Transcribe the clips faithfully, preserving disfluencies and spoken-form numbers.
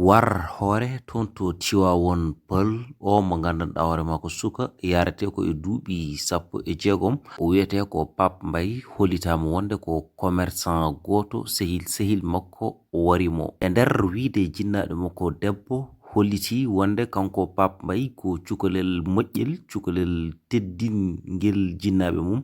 War hoore toon to Tiwaawoon Pël, o mo nganndanɗaa hoore maa ko suka, yaretee ko e duuɓi sappo e jeegom. O wiyetee ko Pape Mbaye, hollitaama wonde ko commerçant gooto, sehil sehil makko wari mo. E nder wiyde jinnaaɓe makko debbo, hollitii wonde kanko Pape Mbaye ko cukalel moƴƴel, cukalel teddingel jinnaaɓe mum,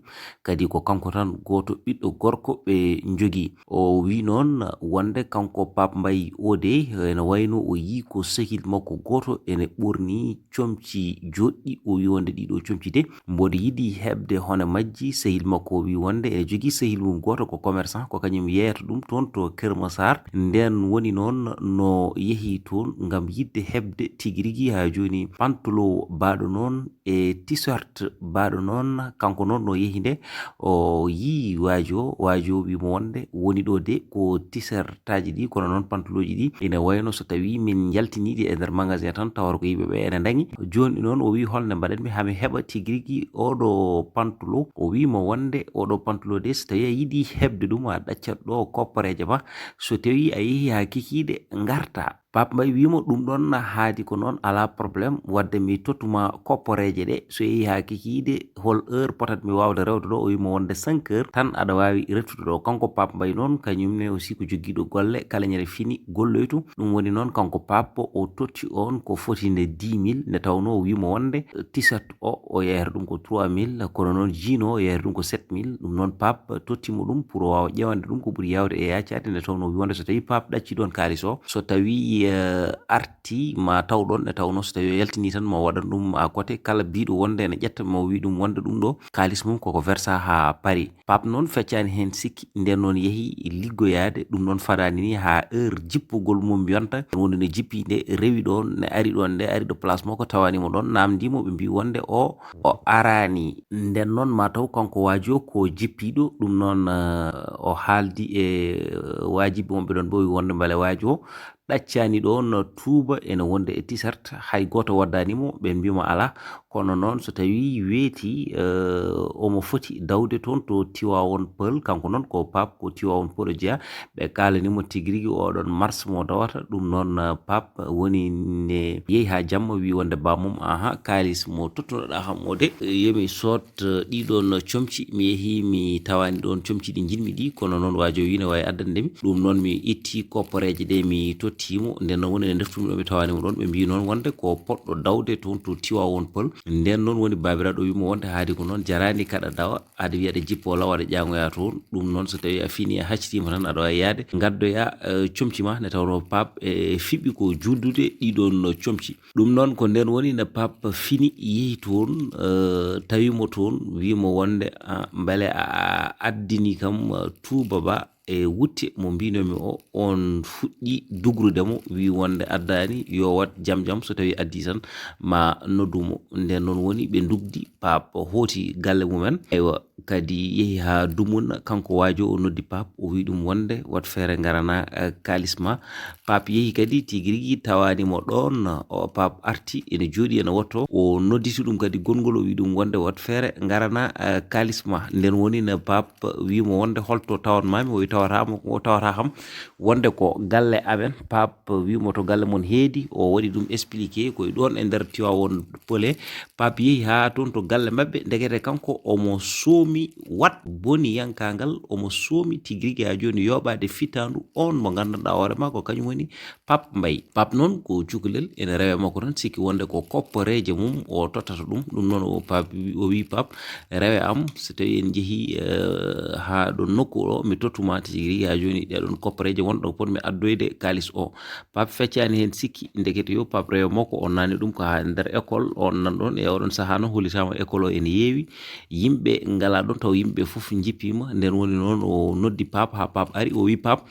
kadi ko kanko tan gooto ɓiɗɗo gorko ɓe njogii. O wii noon wonde kanko Pape Mbaye o de ene wayno o yii ko sehil makko gooto ene ɓorni comci joɗɗi. O wii wonde ɗiɗo comci de mboɗo yiɗi heɓde hono majji. Sehil makko o wii wonde ene jogii sehil mum gooto ko commerçant, ko kañum yeeyata ɗum toon to Kër Massar. Ndeen woni noon no yehi toon ngam yiɗde heɓde tigi rigi haa jooni pantolo baaɗo noon e t-shirt baaɗo noon, kanko noon no yehi nde o yii waajo, waajo wii mo wonde woni ɗo de ko t-shirtaaji ɗi, kono noon pantolooji ɗi ina wayno so tawii min njaltinii ɗi e nder magasin tan, tawata ko yimɓe ɓe ene ndañi. Jooni noon o wii holno mbaɗatmi haa mi heɓa tigi rigi oɗo pantolo? O wii mo wonde oɗo pantolo de so tawii a yiɗi heɓde ɗum a ɗaccat ɗo kopporeeje ma, so tawii a yehii haa kikiiɗe ngarta. Pape Mbaye wii mo ɗum ɗoon haadi ko noon, alaa problème, wadde mi tottuma kopporeeje ɗe, so yehii haa kikiiɗe hol heure potatmi waawde rewde ɗo? O wii mo wonde cinq heures tan aɗa waawi reftude ɗo. Kanko Pape Mbaye noon kañum ne aussi ko joggiiɗo golle, kala ñande fini golloytu. Ɗum woni noon kanko Pape o totti oon ko foti nde dix mille, nde tawnoo o wii mo wonde t-shirt o, o yeeyata ɗum ko trois mille, kono noon jean o, o yeeyata ɗum ko sept mille. Ɗum noon Pape totti mo ɗum pour o waawa ƴeewande ɗum ko ɓuri yaawde e yaacaade, nde tawnoo o wii wonde so tawii Pape ɗaccii ɗoon kaalis o, so tawii, eh, artii ma taw ɗoon, nde tawnoo so tawii o yaltinii tan ma o waɗan ɗum à côté. Kala biiɗo wonde ene ƴetta ma o wii ɗum wonde ɗum ɗo kaalis mum koko versa haa Paris. Pape noon feccaani heen sikki, ndeen noon yehi liggoyaade, ɗum noon fadaani ni haa heure jippugol mum yonta, wonde ne jippi nde rewi ɗoon, ne ari ɗoon, nde ari ɗo place makko tawaani mo ɗoon, naamndii mo, ɓe mbii wonde o, o araani. Ndeen noon ma taw kanko waajo ko jippiiɗo, ɗum noon, eh, o haaldi e, eh, waajibi wonɓe ɗoon ɓe o wii wonde mbele waajo ɗaccaani ɗoon tuuba ene wonde e t-shirt, hay gooto waddaani mo, ɓe mbii mo alaa. Kono noon so tawii weeti, eh, omo foti dawde toon to Tiwaawoon Pël, kanko noon ko Pape ko Tiwaawoon Pël o jeyaa, ɓe kaalani mo tigi rigi oɗoon mars mo dawata, ɗum noon, eh, Pape woni ne yehi haa jamma wii wonde bammum, aha, kaalis mo tottunoɗaa kam o de, eh, yo mi sood, eh, ɗiɗoon comci, mi yehi mi tawaani ɗoon comci ɗi njiɗmi ɗi, kono noon waajo wii ne waawi addande mi. Ɗum noon mi itti kopporeeje ɗe mi totti mo, nden noon woni nde ndeftumi ɗo mi tawaani mo ɗoon, ɓe mbii noon wonde ko poɗɗo dawde toon to Tiwaawoon Pël. Nden noon woni baabiraaɗo wii mo wonde haadi ko noon jaraani kaɗa dawa, aɗa wiya aɗa jippoo law aɗa ƴaaŋoya toon. Ɗum noon so tawii a finii a haccitiima tan aɗa waawi yahde ngaddoyaa, eh, comci ma, nde tawnoo Pape, eh, fiɓi ko juuldude ɗiɗoon comci. Ɗum noon ko ndeen woni nde Pape fini yehi toon, eh, tawi mo toon, wii mo wonde, ah, mbele a, a addini kam, eh, tuuba ba e wutte mo mbiinomi o, oon fuɗɗi dugrude mo, wii wonde addaani, yo waɗ jam jam, so tawii addii tan ma noddu mo. Ndeen noon woni ɓe ndugdi, Pape hooti galle mumen. Aywa, kadi yehi haa dumunna, kanko waajo o noddi Pape, o wii ɗum wonde waɗ feere ngaranaa, eh, kaalis ma. Pape yehi kadi tigi rigi tawaani mo ɗoon, o Pape arti ene jooɗii ene wotto. O nodditi ɗum kadi gonngol, o wii ɗum wonde waɗ feere ngaranaa, eh, kaalis ma. Nden woni no Pape wii mo wonde holto tawanmaami, o wii tawataa mo, o tawataa kam wonde ko galle amen. Pape wii mo to galle mon heedi, o waɗi ɗum expliqué ko e ɗoon e nder Tiwaawoon Pël. Pape yehi haa toon to galle maɓɓe, ndekete kanko omo soomi waɗ boniyankaangal, omo soomi tigi rigi haa jooni yooɓaade fitaandu oon mo nganndanɗaa hoore maa ko kañum woni Pape Mbaye. Pape noon ko cukalel, ene rewe makko tan, sikki wonde ko kopporeeje mum o tottata ɗum. Ɗum noon o Pape wi-, o wii Pape, rewe am, so tawii en njehii, eh, haa ɗo nokku ɗo, mi tottu ma tigi rigi haa jooni ɗee ɗoon kopporeeje wonɗo potmi addoyde kaalis o. Pape feccaani heen sikki, ndekete yo Pape rewe makko o naatni ɗum ko haa nder école, oon nan ɗoon e oɗon sahaa noon hollitaama école o ene heewi, yimɓe ngalaa ɗoon, taw yimɓe fof njippiima. Nden woni noon o noddi Pape, haa Pape ari, o wii Pape,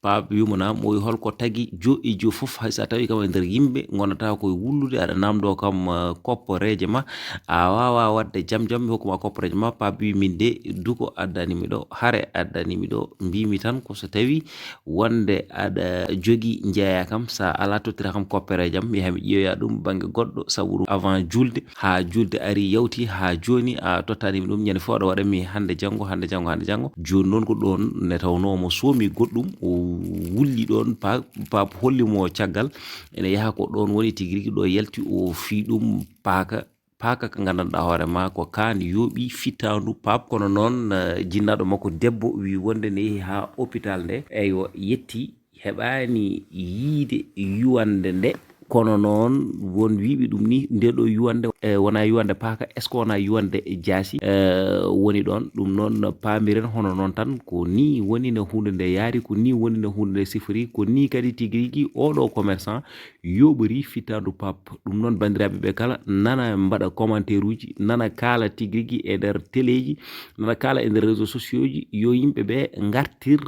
Pape wii mo naam, o wii hol ko tagi jo e jo fof, hay so a tawii kam e nder yimɓe ngonata ko e wullude, aɗa naamndoo kam, eh, kopporeeje ma, a waawaa waɗde jam jam, mi hokku ma kopporeeje ma. Pape wii min de duko addani mi ɗo, hare addani mi ɗo, mbiimi tan ko so tawii wonde aɗa jogii njeeyaa kam, so a alaa tottira kam kopporeeje am, mi yaha mi ƴeewoya ɗum bannge goɗɗo, sabu ɗum avant juulde, haa juulde ari yawti haa jooni a tottaani mi ɗum, ñande fof aɗa waɗa mi hannde janngo, hannde janngo, hannde janngo. Jooni noon ko ɗoon ne tawnoo omo soomi goɗɗum, o wulli ɗoon, Pape holli mo caggal, ene yaha ko ɗoon woni tigi rigi ɗo yalti o fii ɗum paaka, paaka ka nganndanɗaa hoore maa ko kaan yooɓi fittaandu Pape. Kono noon, eh, jinnaaɗo makko debbo wii wonde ne yehi haa hôpital nde, eywa, yetti, heɓaani yiide yuwannde nde. Kono noon, won wiiɓe ɗum ni, nde ɗo yuwannde, eh, wonaa yuwannde paaka, est-ce que wonaa yuwannde jaasi, eh, woni ɗoon? Ɗum noon, paamiren hono noon tan, ko nii woni no huunde nde yaari, ko nii woni no huunde nde sifori, ko nii kadi tigi rigi oo ɗoo commerçant yooɓori fittaandu Pape. Ɗum noon, banndiraaɓe ɓe kala nana mbaɗa commentaire uji, nana kaala tigi rigi e nder teleeji, nana kaala e nder réseaux sociaux ji, yo yimɓe ɓe ngartir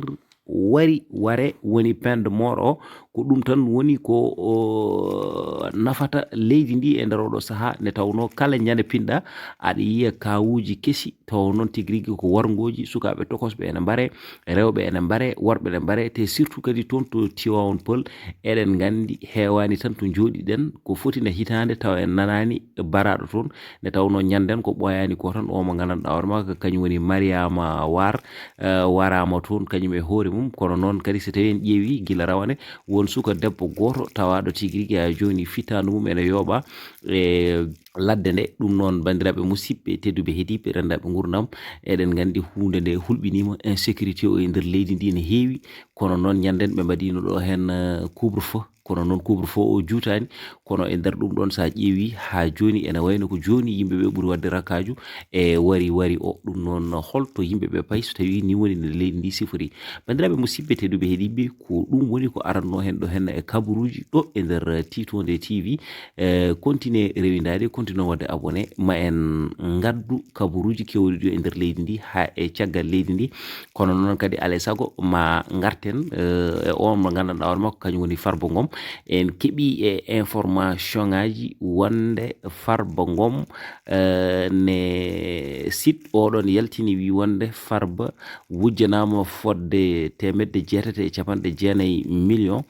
wari ware woni peine de mort o, ko ɗum tan woni ko, o, nafata leydi ndi e nder oɗo sahaa, nde tawnoo kala ñande pinɗa aɗa yiya kaawuuji kesi, tawa noon tigi rigi ko warngooji, sukaaɓe tokosɓe ene mbare, rewɓe ene mbare, worɓe ene mbare, te surtout kadi toon to Tivaouane Peulh, eɗen nganndi heewaani tan to njooɗiɗen, ko foti nde hitaande tawa en nanaani baraaɗo toon, nde tawnoo ñannden ko ɓooyaani ko tan, o mo nganndanɗaa hoore maa ko kañum woni Mariama War, eh, waraama toon kañum e hoore mum. Kono noon kadi, so tawii en ƴeewii gila rawane, won suka debbo gooto tawaaɗo tigi rigi haa jooni fittaandu mum ene yooɓa e ladde nde. Ɗum noon, banndiraaɓe musidɓe tedduɓe heediiɓe renndaaɓe nguurndam, eɗen nganndi huunde nde hulɓiniima, insécurité o e nder leydi ndi ne heewi, kono noon ñannden ɓe mbaɗiino ɗo heen, eh, couvre-feu. Kono noon couvre-feu o juutaani, kono e nder ɗum ɗoon, so a ƴeewii haa jooni, ene wayno ko jooni yimɓe ɓe ɓuri waɗde rakkaaju e wari wari o. Ɗum noon, hol to yimɓe ɓe payi so tawii nii woni no leydi ndi sifori? Banndiraaɓe musidɓe tedduɓe heediiɓe, ko ɗum woni ko arannoo heen ɗo heen e kabaruuji ɗo e nder Tiitonde T V. Eh, continue rewindaade, continue waɗde abonné, ma en ngaddu kabaruuji keewɗi ɗi e nder leydi ndi haa e caggal leydi ndi. Kono noon kadi, alaa e sago, ma ngarten, eh, e on mo nganndanɗaa hoore makko, kañum woni Farba Ngom. En keɓii e information ŋaaji wonde Farba Ngom, eh, ne site oɗon yaltini, wii wonde Farba wujjanaama fodde teemedde jeetati e capanɗe jeenayi million.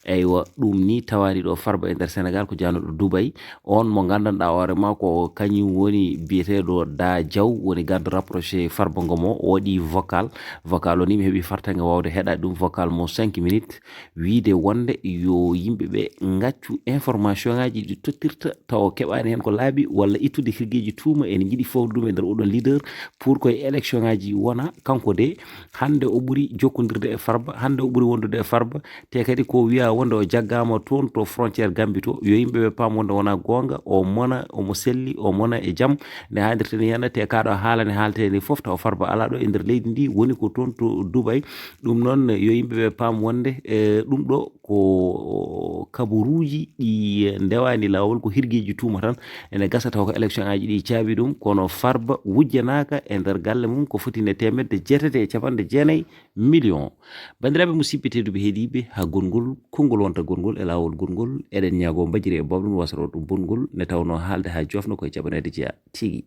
Eywa, ɗum ni tawaani ɗo Farba e nder Senegal, ko jahanooɗo Dubai. On mo nganndanɗaa hoore maa ko kañum woni biyeteeɗo Da Diaw, woni garde rapproché Farba Ngom o, o waɗi vocal. Vocal o ni mi heɓi fartaŋŋe waawde heɗaade ɗum, vocal mo cinq minutes, wiide wonde yo yimɓe ɓe ngaccu information ŋaaji ɗi tottirta tawa keɓaani heen ko laaɓi, walla ittude hirgeeji tuuma ene njiɗi fawde ɗum e nder oɗon leader, pour que élection ŋaaji wona kanko de, hannde o ɓuri jokkondirde e Farba, hannde o ɓuri wondude e Farba, te kadi ko wiyaa wonde o jaggaama toon to frontière Gambie to, yo yimɓe ɓe paam wonde wonaa goonga, o mona, omo selli, o mona e jam, nde haaldirta ni heen, te kaa ɗo haala ne haaltee ni fof, tawa Farba alaa ɗo e nder leydi ndi, woni ko toon to Dubai. Ɗum noon, yo yimɓe ɓe paam wonde, e, ɗum ɗo ko kabaruuji ɗi ndewaani laawol, ko hirgeeji tuuma tan. Ene gasa taw ko élection ŋaaji ɗi caabi ɗum, kono Farba wujjanaaka e nder galle mum ko foti nde teemedde jeetati e capanɗe jeenayi million. Banndiraaɓe musidɓe tedduɓe heediiɓe, haa gongol, konngol wonta gongol e laawol gongol, eɗen ñaagoo mbajiri e bawɗum wasaroo ɗum bonngol, nde tawnoo haalde haa joofna ko e jaɓaneede jeyaa tigi.